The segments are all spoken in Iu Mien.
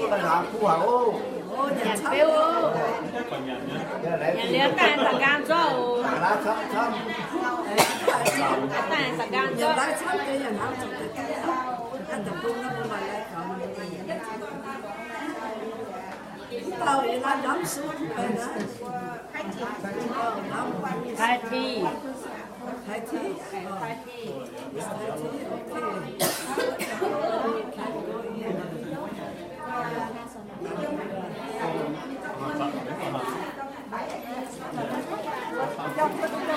Nyanc beuv oc. Nyanc liuz daaih daux nqaang zorqv oc. Daaih daux nqaang zorqv. Thai tea. Thai tea? Thai tea. Thai tea, okay.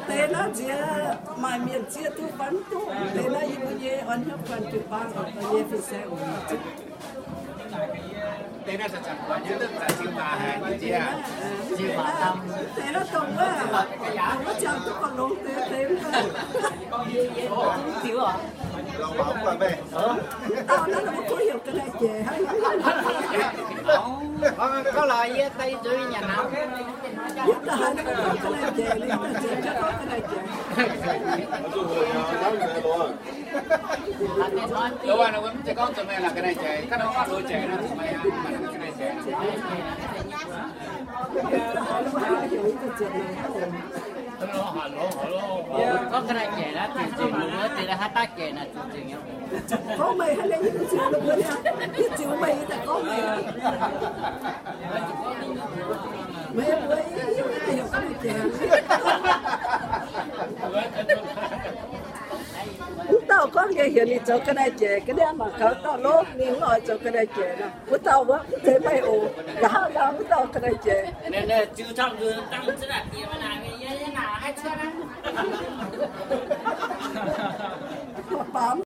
Deix naaiv nziex maaih mienh zieqv duqv fai mv duqv. Deix naaiv yie mbuo nyei orn hnyouv guanh jiu-baang oc, nyei fin-saeng oc. Deix naaiv dongh wuov, dongh wuov ziangh duqv gorngv longx deix, deix mv baac. Mv dauh naaiv mbuo gorngv heuc ga'naaiv-jaic hnangv. Gorngv lorz yie daaih nzuih nyanc aqv. Yie daaih haiz mbuo gorngv ga'naaiv-jaic, ninh daaih nzuih gorngv ga'naaiv-jaic. Gorngv ga'naaiv-jaic naaiv zuqc nzengc, wuov deix haaix daaih jaic naaic zuqc nzengc nyei. Gorngv meih hnangv, yie ziux meih, yie ziux meih daaih gorngv meih. Meih mbuo yie heuc ga'naaiv-jaic. Mv dauh gorngv nyei heuc ninh zoux ga'naaiv-jaic, ga'naaiv mangc gaax dauh lov ninh mv oix zoux ga'naaiv-jaic nor. Wuov dauh wuov, mv zeiz meih oc. Nqa'haav ndaangc wuov dauh ga'naaiv-jaic. Baamz